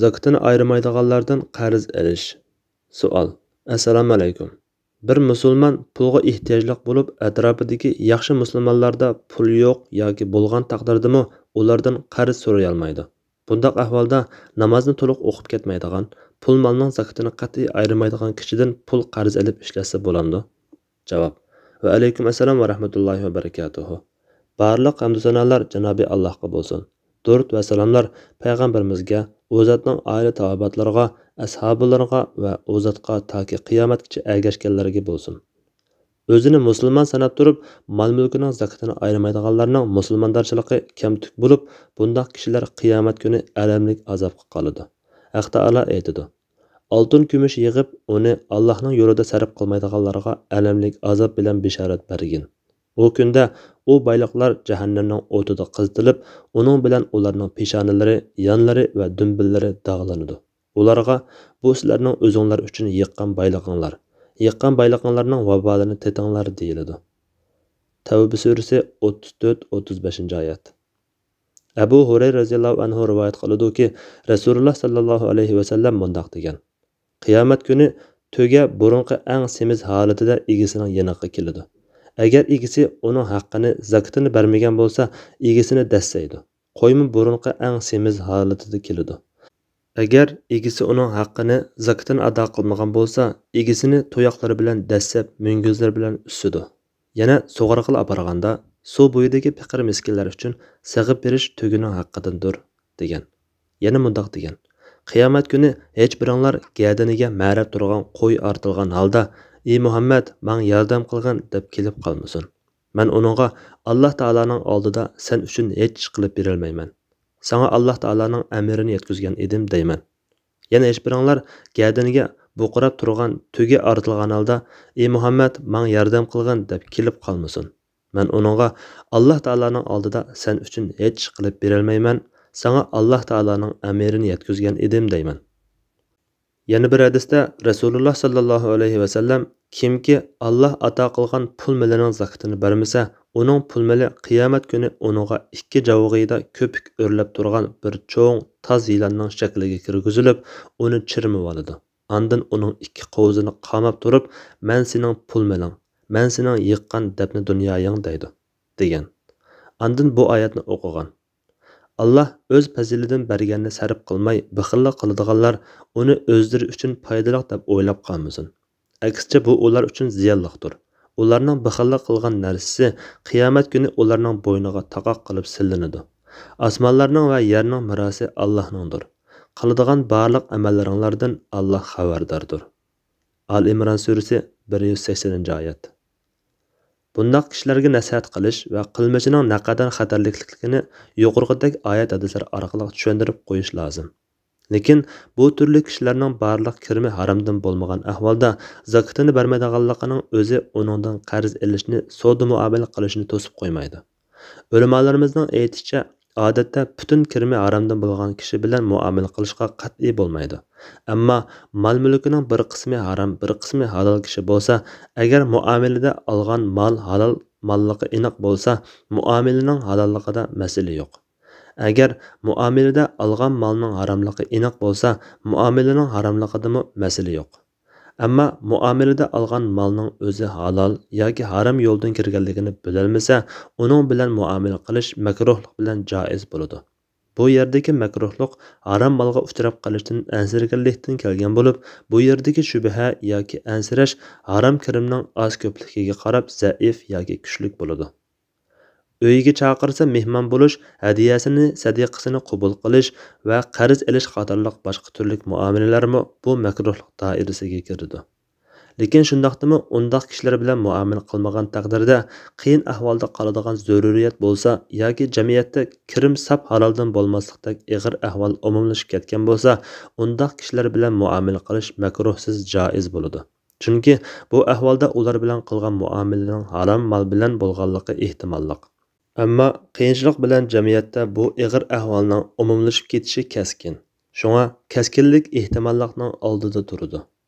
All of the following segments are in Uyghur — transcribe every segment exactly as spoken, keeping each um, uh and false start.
زاكىتىنى ئايرىمايدىغانلاردىن قەرز ئېلىش. سوئال. ئەسسالامۇئەلەيكۇم. بىر مۇسۇلمان پۇلغا ئېھتىياجلىق بولۇپ، ئەتراپىدىكى ياخشى مۇسۇلمانلاردا پۇل يوق ياكى بولغان تەقدىردىمۇ ئۇلاردىن قەرز سورايالمايدۇ. بۇنداق ئەھۋالدا نامازنى تولۇق ئوقۇپ كەتمەيدىغان، پۇل مالنىڭ زاكىتىنى قەتئىي ئايرىمايدىغان كىشىدىن پۇل قەرز ئېلىپ ئىشلەتسە بولامدۇ؟ جاۋاب. ۋەئەلەيكۇم ئەسسالام ۋە رەھمەتۇللاھى ۋە بەرىكاتۇھۇ. بارلىق ھەمدۇ سانالار جانابى ئاللاھقا بولسۇن. دۇرۇت ۋە سالاملار پەيغەمبىرىمىزگە، ئۇ زاتنىڭ ئائىلە تاۋابىئاتلىرىغا، ئەسھابىلىرىغا ۋە ئۇ زاتقا تاكى قىيامەتكىچە ئەگەشكەنلەرگە بولسۇن. ئۆزىنى مۇسۇلمان ساناپ تۇرۇپ، مال-مۈلكىنىڭ زاكىتىنى ئايرىمايدىغانلارنىڭ مۇسۇلماندارچىلىقى كەمتۈك بولۇپ، بۇنداق كىشىلەر قىيامەت كۈنى ئەلەملىك ئازابقا قالىدۇ. ھەق تائالا ئېيتىدۇ: ئالتۇن-كۈمۈش يىغىپ، ئۇنى ئاللاھنىڭ يولىدا سەرپ قىلمايدىغانلارغا ئەلەملىك ئازاب بىلەن بېشارەت بەرگىن. ئۇ كۈندە ئۇ بايلىقلار جەھەننەمنىڭ ئوتىدا قىزىتىلىپ، ئۇنىڭ بىلەن ئۇلارنىڭ پېشانىلىرى، يانلىرى ۋە دۈمبىلىرى داغلىنىدۇ. ئۇلارغا: «بۇ سىلەرنىڭ ئۆزۈڭلار ئۈچۈن يىغقان بايلىقىڭلار. يىغقان بايلىقىڭلارنىڭ ۋابالىنى تېتىڭلار» دېيىلىدۇ. تەۋبە سۈرىسى ئوتتۇز تۆت، ئوتتۇز بەشىنچى ئايەت. ئەبۇ ھۇرەيرە رەزىياللاھۇ ئەنھۇ رىۋايەت قىلىدۇكى، رەسۇلۇللا ساللاللاھۇ ئەلەيھى ۋەسەللەم مۇنداق دېگەن: «قىيامەت كۈنى تۆگە بۇرۇنقى ئەڭ سېمىز ھالىتىدە ئىگىسىنىڭ يېنىغا كېلىدۇ. ئەگەر ئىگىسى ئۇنىڭ ھەققىنى، زاكىتىنى بەرمىگەن بولسا، ئىگىسىنى دەسسەيدۇ. قويمۇ بۇرۇنقى ئەڭ سېمىز ھالىتىدە كېلىدۇ. ئەگەر ئىگىسى ئۇنىڭ ھەققىنى، زاكىتىنى ئادا قىلمىغان بولسا، ئىگىسىنى تۇياقلىرى بىلەن دەسسەپ، مۈڭگۈزلىرى بىلەن ئۈسىدۇ. يەنە سۇغارغىلى ئاپارغاندا، سۇ بويىدىكى پېقىر-مىسكىنلەر ئۈچۈن سېغىپ بېرىش تۆگىنىڭ ھەققىدىندۇر» دېگەن. يەنە مۇنداق دېگەن: «قىيامەت كۈنى ھېچبىرىڭلار گەدىنىگە مەرەپ تۇرغان قوي ئارتىلغان ھالدا، ئى مۇھەممەد، ماڭا ياردەم قىلغىن، دەپ كېلىپ قالمىسۇن. مەن ئۇنىڭغا، ئاللا تائالانىڭ ئالدىدا سەن ئۈچۈن ھېچ ئىش قىلىپ بېرەلمەيمەن. ساڭا ئاللا تائالانىڭ ئەمرىنى يەتكۈزگەن ئىدىم دەيمەن.» يەنە ھېچبىرىڭلار گەدىنىگە بۇقىراپ تۇرغان تۆگە ئارتىلغان ھالدا، ئى مۇھەممەد، ماڭا ياردەم قىلغىن، دەپ كېلىپ قالمىسۇن. مەن ئۇنىڭغا، ئاللا تائالانىڭ ئالدىدا سەن ئۈچۈن ھېچ ئىش قىلىپ بېرەلمەيمەن، ساڭا ئاللا تائالانىڭ ئەمرىنى يەتكۈزگەن ئىدىم دەيمەن. يەنە بىر ھەدىستە رەسۇلۇللا ساللاللاھۇ ئەلەيھى ۋەسەللەم: «كىمكى ئاللا ئاتا قىلغان پۇل مېلىنىڭ زاكىتىنى بەرمىسە، ئۇنىڭ پۇل مېلى قىيامەت كۈنى ئۇنىڭغا ئىككى جاۋىغىدا كۆپۈك ئۆرلەپ تۇرغان بىر چوڭ تاز يىلاننىڭ شەكلىگە كىرگۈزۈلۈپ، ئۇنى چىرمىۋالىدۇ. ئاندىن ئۇنىڭ ئىككى قوۋزىنى قاماپ تۇرۇپ، مەن سېنىڭ پۇل مېلىڭ، مەن سېنىڭ يىغقان دەپنە دۇنيايىڭ» دەيدۇ، دېگەن. ئاندىن بۇ ئايەتنى ئوقۇغان. ئاللا ئۆز پەزىلىدىن بەرگەننى سەرپ قىلماي، بېخىللىق قىلىدىغانلار ئۇنى ئۆزلىرى ئۈچۈن پايدىلىق دەپ ئويلاپ قالمىسۇن. ئەكسىچە، بۇ ئۇلار ئۈچۈن زىيانلىقتۇر. ئۇلارنىڭ بېخىللىق قىلغان نەرسىسى قىيامەت كۈنى ئۇلارنىڭ بوينىغا تاقاق قىلىپ سېلىنىدۇ. ئاسمانلارنىڭ ۋە يەرنىڭ مىراسى ئاللاھنىڭدۇر. قىلىدىغان بارلىق ئەمەللىرىڭلاردىن ئاللا خەۋەرداردۇر. ئال ئىمران سۈرىسى، بىر يۈز سەكسىنىنچى ئايەت. بۇنداق كىشىلەرگە نەسىھەت قىلىش ۋە قىلمىشىنىڭ نەقەدەر خەتەرلىكلىكىنى يۇقىرىقىدەك ئايەت ھەدىسلەر ئارقىلىق چۈشەندۈرۈپ قويۇش لازىم. لېكىن بۇ تۈرلۈك كىشىلەرنىڭ بارلىق كىرىمى ھارامدىن بولمىغان ئەھۋالدا زاكىتىنى بەرمەيدىغانلىقىنىڭ ئۆزى ئۇنىڭدىن قەرز ئېلىشنى، سودا مۇئامىلە قىلىشنى توسۇپ قويمايدۇ. ئۆلىمالىرىمىزنىڭ ئېيتىشىچە، ئادەتتە پۈتۈن كىرىمى ھارامدىن بولغان كىشى بىلەن مۇئامىلە قىلىشقا قەتئىي بولمايدۇ. ئەمما مال-مۈلكىنىڭ بىر قىسمى ھارام، بىر قىسمى ھالال كىشى بولسا، ئەگەر مۇئامىلىدە ئالغان مال ھالال ماللىقى ئېنىق بولسا، مۇئامىلىنىڭ ھالاللىقىدا مەسىلە يوق. ئەگەر مۇئامىلىدە ئالغان مالنىڭ ھاراملىقى ئېنىق بولسا، مۇئامىلىنىڭ ھاراملىقىدىمۇ مەسىلە يوق. ئەمما مۇئامىلىدە ئالغان مالنىڭ ئۆزى ھالال ياكى ھارام يولدىن كىرگەنلىكىنى بىلەلمىسە، ئۇنىڭ بىلەن مۇئامىلە قىلىش مەكرۇھلۇق بىلەن جائىز بولىدۇ. بۇ يەردىكى مەكرۇھلۇق ھارام مالغا ئۇچراپ قېلىشتىن ئەنسىرىگەنلىكتىن كەلگەن بولۇپ، بۇ يەردىكى شۈبھە ياكى ئەنسىرەش ھارام كىرىمنىڭ ئاز-كۆپلۈكىگە قاراپ زەئىپ ياكى كۈچلۈك بولىدۇ. ئۆيىگە چاقىرسا مېھمان بولۇش، ھەدىيەسىنى، سەدىقىسىنى قوبۇل قىلىش ۋە قەرز ئېلىش قاتارلىق باشقا تۈرلۈك مۇئامىلىلەرمۇ بۇ مەكرۇھلۇق دائىرىسىگە كىرىدۇ. لېكىن شۇنداقتىمۇ ئۇنداق كىشىلەر بىلەن مۇئامىلە قىلمىغان تەقدىردە، قىيىن ئەھۋالدا قالىدىغان زۆرۈرىيەت بولسا ياكى جەمئىيەتتە كىرىم ساپ ھالالدىن بولماسلىقتەك ئېغىر ئەھۋال ئومۇملىشىپ كەتكەن بولسا، ئۇنداق كىشىلەر بىلەن مۇئامىلە قىلىش مەكرۇھسىز جائىز بولىدۇ. چۈنكى بۇ ئەھۋالدا ئۇلار بىلەن قىلغان مۇئامىلىنىڭ ھارام مال بىلەن بولغانلىقى ئېھتىماللىق. ئەمما قىيىنچىلىق بىلەن جەمئىيەتتە بۇ ئېغىر ئەھۋالنىڭ ئومۇملىشىپ كېتىشى كەسكىن. شۇڭا كەسكىنلىك ئېھتىماللىقنىڭ ئالدىدا تۇرىدۇ.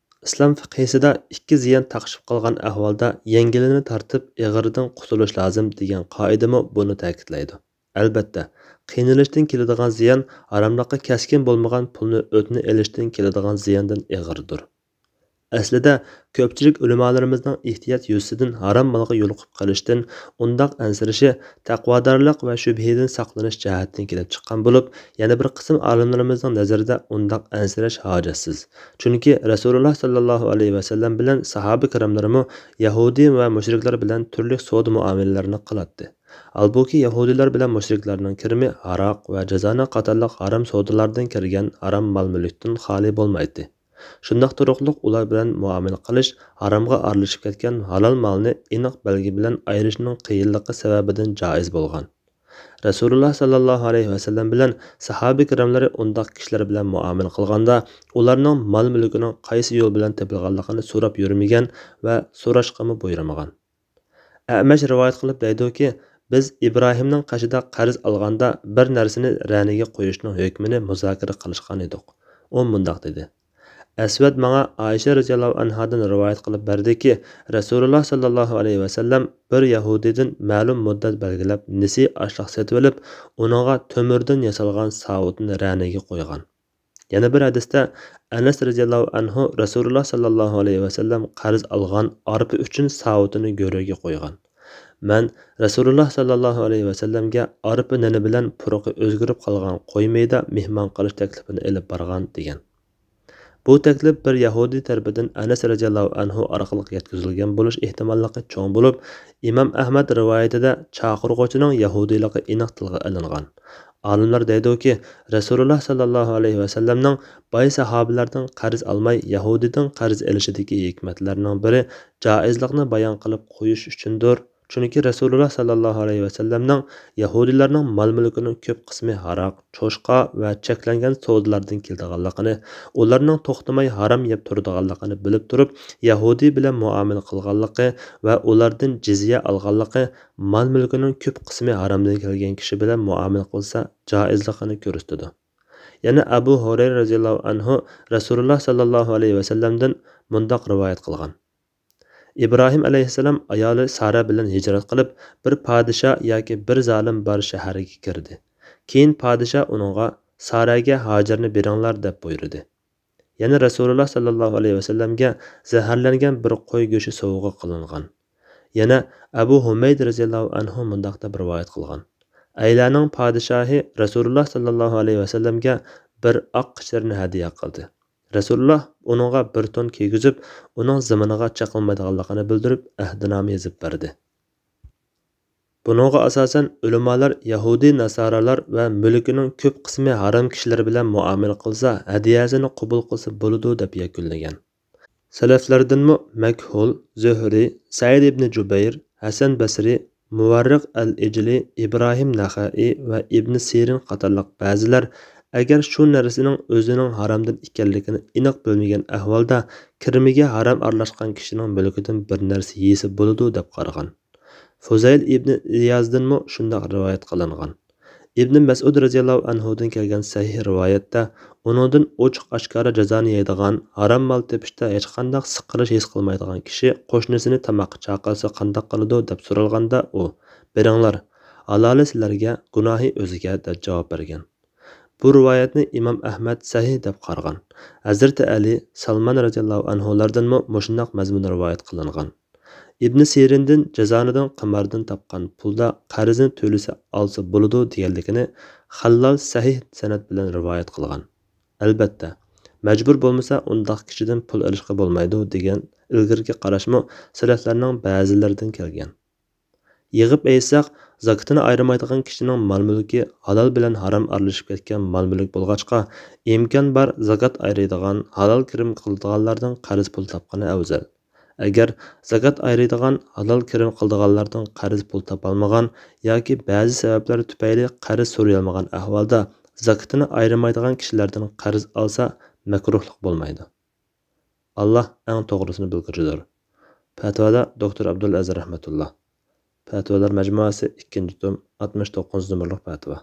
ئىسلام فىقھىسىدا ئىككى زىيان تاقىشىپ قالغان ئەھۋالدا يەڭگىلىنى تارتىپ، ئېغىرىدىن قۇتۇلۇش لازىم دېگەن قائىدىمۇ بۇنى تەكىتلەيدۇ. ئەلبەتتە، قىينىلىشتىن كېلىدىغان زىيان ھاراملىققا كەسكىن بولمىغان پۇلنى ئۆتنە ئېلىشتىن كېلىدىغان زىياندىن ئېغىردۇر. ئەسلىدە، كۆپچىلىك ئۆلىمالىرىمىزنىڭ ئېھتىيات يۈزىسىدىن ھارام مالغا يولۇقۇپ قېلىشتىن ئۇنداق ئەنسىرىشى تەقۋادارلىق ۋە شۈبھىدىن ساقلىنىش جەھەتتىن كېلىپ چىققان بولۇپ، يەنە بىر قىسىم ئالىملىرىمىزنىڭ نەزىرىدە ئۇنداق ئەنسىرەش ھاجەتسىز. چۈنكى رەسۇلۇللا ساللاللاھۇ ئەلەيھى ۋەسەللەم بىلەن ساھابە كىراملىرىمۇ يەھۇدىي ۋە مۇشرىكلار بىلەن تۈرلۈك سودا مۇئامىلىلىرىنى قىلاتتى. ھالبۇكى، يەھۇدىيلار بىلەن مۇشرىكلارنىڭ كىرىمى ھاراق ۋە جازانە قاتارلىق ھارام سودىلاردىن كىرگەن ھارام مال-مۈلۈكتىن خالىي بولمايتتى. شۇنداق تۇرۇقلۇق ئۇلار بىلەن مۇئامىلە قىلىش ھارامغا ئارىلىشىپ كەتكەن ھالال مالنى ئېنىق بەلگە بىلەن ئايرىشنىڭ قىيىنلىقى سەۋەبىدىن جائىز بولغان. رەسۇلۇللا ساللاللاھۇ ئەلەيھى ۋەسەللەم بىلەن ساھابە كىراملىرى ئۇنداق كىشىلەر بىلەن مۇئامىلە قىلغاندا، ئۇلارنىڭ مال-مۈلكىنىڭ قايسى يول بىلەن تېپىلغانلىقىنى سوراپ يۈرمىگەن ۋە سوراشقىمۇ بۇيرۇمىغان. ئەمەش رىۋايەت قىلىپ دەيدۇكى، بىز ئىبراھىمنىڭ قېشىدا قەرز ئالغاندا بىر نەرسىنى رەنىگە قويۇشنىڭ ھۆكمىنى مۇزاكىرە قىلىشقان ئىدۇق. ئۇ مۇنداق دېدى: ئەسۋەد ماڭا ئائىشە رەزىياللاھۇ ئەنھادىن رىۋايەت قىلىپ بەردىكى، رەسۇلۇللا ساللاللاھۇ ئەلەيھى ۋەسەللەم بىر يەھۇدىيدىن مەلۇم مۇددەت بەلگىلەپ نېسى ئاشلىق سېتىۋېلىپ، ئۇنىڭغا تۆمۈردىن ياسالغان ساۋۇتنى رەنىگە قويغان. يەنە بىر ھەدىستە ئەنەس رەزىياللاھۇ ئەنھۇ رەسۇلۇللا ساللاللاھۇ ئەلەيھى ۋەسەللەم قەرز ئالغان ئارپا ئۈچۈن ساۋۇتىنى گۆرۈگە قويغان. مەن رەسۇلۇللا ساللاللاھۇ ئەلەيھى ۋەسەللەمگە ئارپا نېنى بىلەن پۇرىقى ئۆزگىرىپ قالغان قوي مەيدە مېھمان قىلىش تەكلىپىنى ئېلىپ بارغان، دېگەن. بۇ تەكلىپ بىر يەھۇدىي تەرىپىدىن ئەنەس رەزىياللاھۇ ئەنھۇ ئارقىلىق يەتكۈزۈلگەن بولۇش ئېھتىماللىقى چوڭ بولۇپ، ئىمام ئەھمەد رىۋايىتىدە چاقىرغۇچىنىڭ يەھۇدىيلىقى ئېنىق تىلغا ئېلىنغان. ئالىملار دەيدۇكى، رەسۇلۇللا ساللاللاھۇ ئەلەيھى ۋەسەللەمنىڭ باي ساھابىلەردىن قەرز ئالماي يەھۇدىيدىن قەرز ئېلىشىدىكى ھېكمەتلەرنىڭ بىرى جائىزلىقنى بايان قىلىپ قويۇش ئۈچۈندۇر. چۈنكى رەسۇلۇللا ساللاللاھۇ ئەلەيھى ۋەسەللەمنىڭ يەھۇدىيلارنىڭ مال-مۈلكىنىڭ كۆپ قىسمى ھاراق، چوشقا ۋە چەكلەنگەن سودىلاردىن كېلىدىغانلىقىنى، ئۇلارنىڭ توختىماي ھارام يەپ تۇرىدىغانلىقىنى بىلىپ تۇرۇپ، يەھۇدىي بىلەن مۇئامىلە قىلغانلىقى ۋە ئۇلاردىن جىزيە ئالغانلىقى، مال-مۈلكىنىڭ كۆپ قىسمى ھارامدىن كەلگەن كىشى بىلەن مۇئامىلە قىلسا جائىزلىقىنى كۆرسىتىدۇ. يەنە ئەبۇ ھۇرەيرە رەزىياللاھۇ ئەنھۇ رەسۇلۇللا ساللاللاھۇ ئەلەيھى ۋەسەللەمدىن مۇنداق رىۋايەت قىلغان: ئىبراھىم ئەلەيھىسسالام ئايالى سارا بىلەن ھىجرەت قىلىپ، بىر پادىشاھ ياكى بىر زالىم بار شەھەرگە كىردى. كېيىن پادىشاھ ئۇنىڭغا، «ساراگە ھاجەرنى بېرىڭلار» دەپ بۇيرۇدى. يەنە رەسۇلۇللا ساللاللاھۇ ئەلەيھى ۋەسەللەمگە زەھەرلەنگەن بىر قوي گۆشى سوۋغا قىلىنغان. يەنە ئەبۇ ھۇمەيد رەزىياللاھۇ ئەنھۇ مۇنداق دەپ رىۋايەت قىلغان: ئەيلانىڭ پادىشاھى رەسۇلۇللا ساللاللاھۇ ئەلەيھى ۋەسەللەمگە بىر ئاق قىچىرنى ھەدىيە قىلدى. رەسۇلۇللا ئۇنىڭغا بىر تون كىيگۈزۈپ، ئۇنىڭ زېمىنىغا چېقىلمايدىغانلىقىنى بىلدۈرۈپ، ئەھدىنامە يېزىپ بەردى. بۇنىڭغا ئاساسەن، ئۆلىمالار يەھۇدىي ناسارالار ۋە مۈلكىنىڭ كۆپ قىسمى ھارام كىشىلەر بىلەن مۇئامىلە قىلسا، ھەدىيەسىنى قوبۇل قىلسا بولىدۇ، دەپ يەكۈنلىگەن. سەلەفلەردىنمۇ مەكھۇل، زۆھرى، سەئىد ئىبنى جۇبەير، ھەسەن بەسرى، مۇۋەررىق ئەل ئىجلى، ئىبراھىم نەخەئى ۋە ئىبنى سىرىن قاتارلىق بەزىلەر، ئەگەر شۇ نەرسىنىڭ ئۆزىنىڭ ھارامدىن ئىكەنلىكىنى ئېنىق بىلمىگەن ئەھۋالدا، كىرىمىگە ھارام ئارىلاشقان كىشىنىڭ مۈلكىدىن بىر نەرسە يېسە بولىدۇ، دەپ قارىغان. فۇزەيل ئىبنى ئىيازدىنمۇ شۇنداق رىۋايەت قىلىنغان. ئىبنى مەسئۇد رەزىياللاھۇ ئەنھۇدىن كەلگەن سەھىھ رىۋايەتتە، ئۇنىڭدىن ئوچۇق ئاشكارا جازانى يەيدىغان، ھارام مال تېپىشتا ھېچقانداق سىقىلىش ھېس قىلمايدىغان كىشى قوشنىسىنى تاماققا چاقىرسا قانداق قىلىدۇ، دەپ سورالغاندا ئۇ، بېرىڭلار، ھالالى سىلەرگە، گۇناھى ئۆزىگە، دەپ جاۋاب بەرگەن. بۇ رىۋايەتنى ئىمام ئەھمەد سەھىھ دەپ قارىغان. ھەزرىتى ئەلى، سالمان رەزىياللاھۇ ئەنھۇلاردىنمۇ مۇشۇنداق مەزمۇندا رىۋايەت قىلىنغان. ئىبنى سىرىندىن جازانىدىن قىماردىن تاپقان پۇلدا قەرزنى تۆلىسە ئالسا بولىدۇ دېگەنلىكىنى خەللال سەھىھ سەنەد بىلەن رىۋايەت قىلغان. ئەلبەتتە، مەجبۇر بولمىسا ئۇنداق كىشىدىن پۇل ئېلىشقا بولمايدۇ دېگەن ئىلگىرىكى قاراشمۇ سەلەفلەرنىڭ بەزىلىرىدىن كەلگەن. يىغىپ ئېيتساق، زاكىتىنى ئايرىمايدىغان كىشىنىڭ مال-مۈلكى ھالال بىلەن ھارام ئارىلىشىپ كەتكەن مال-مۈلۈك بولغاچقا، ئىمكان بار زاكات ئايرىيدىغان، ھالال كىرىم قىلىدىغانلاردىن قەرز پۇل تاپقىنى ئەۋزەل. ئەگەر زاكات ئايرىيدىغان، ھالال كىرىم قىلىدىغانلاردىن قەرز پۇل تاپالمىغان ياكى بەزى سەۋەبلەر تۈپەيلى قەرز سورىيالمىغان ئەھۋالدا، زاكىتىنى ئايرىمايدىغان كىشىلەردىن قەرز ئالسا، مەكرۇھلۇق بولمايدۇ. ئاللا ئەڭ توغرىسىنى بىلگۈچىدۇر. پەتىۋادا دوكتور ئابدۇلئەزىز رەھمەتۇللا. پەتىۋالار مەجمۇئەسى، ئىككىنچى توم، ئاتمىش توققۇزىنچى نومۇرلۇق پەتىۋا.